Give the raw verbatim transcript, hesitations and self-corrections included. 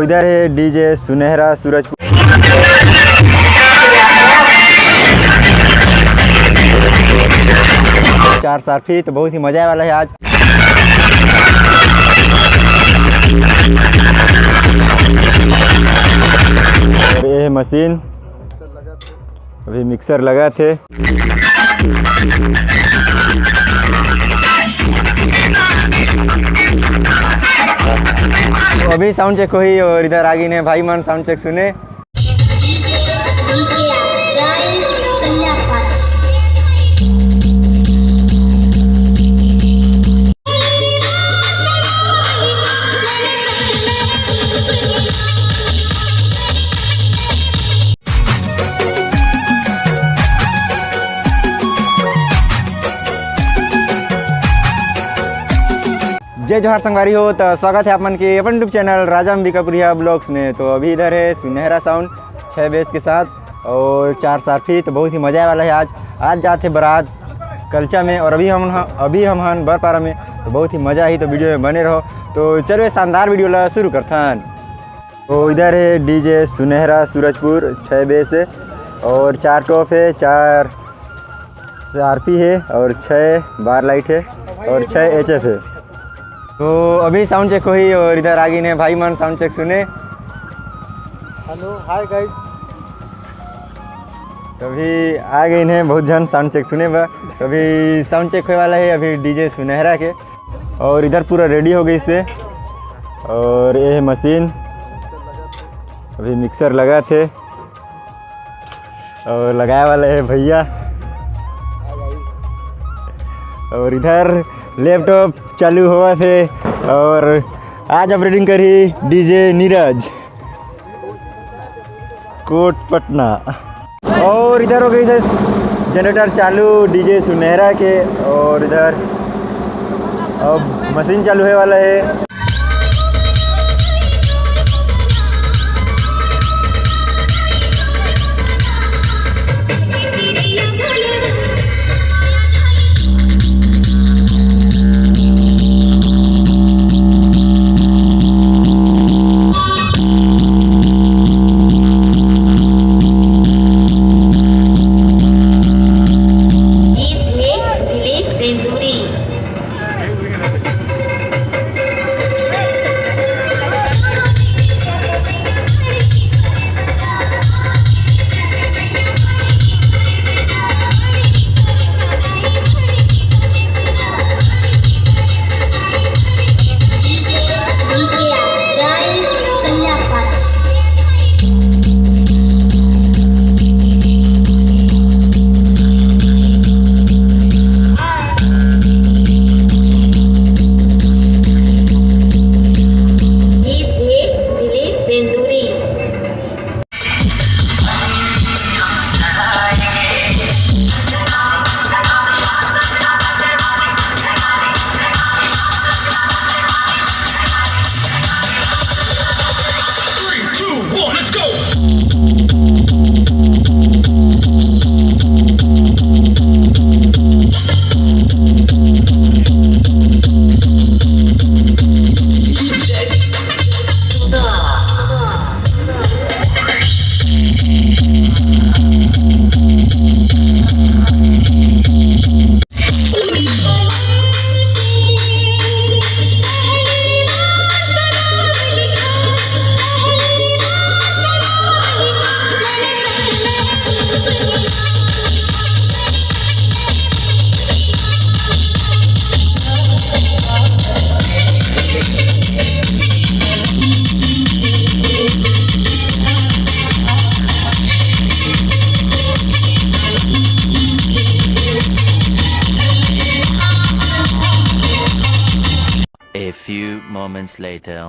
इधर है डीजे सुनहरा सूरजपुर। चार सारफी तो बहुत ही मजा आए वाला है आज। और ये है मशीन, अभी मिक्सर लगा थे। तो अभी साउंड चेक होही और इधर आगे ने भाई मन साउंड चेक सुने। जय जोहार संगवारी हो, तो स्वागत है आप मन के अपन YouTube चैनल राजा अंबिकापुरिया ब्लॉग्स में। तो अभी इधर है सुनहरा साउंड छः बेस के साथ और चार सारफी, तो बहुत ही मजा आए वाला है आज। आज जात है बारात कलचा में और अभी हम अभी हम हन बरपारा में, तो बहुत ही मजा ही। तो वीडियो में बने रहो। तो चलो ये शानदार वीडियो ला शुरू करथन। तो इधर है डीजे सुनहरा सूरजपुर छः बेस है और चार टॉप है, चार सारफी है और छः बार लाइट है और छः एचएफ है। तो अभी साउंड चेक होही और इधर आगे ने भाई मन साउंड चेक सुने। Hello, hi guys. तो अभी आ गए हैं बहुत जन साउंड चेक सुने बा। तो अभी साउंड चेक होए वाला है अभी डीजे सुनहरा के। और इधर पूरा रेडी हो गई से। और ये है मशीन, अभी मिक्सर लगा थे और लगाए वाला है भैया। और इधर लैपटॉप चालू हुआ थे और आज ऑपरेटिंग करी डीजे नीरज, कोट पटना। और इधर हो गई सर जनरेटर चालू डीजे सुनहरा के। और इधर अब मशीन चालू होए वाला है। A few moments later.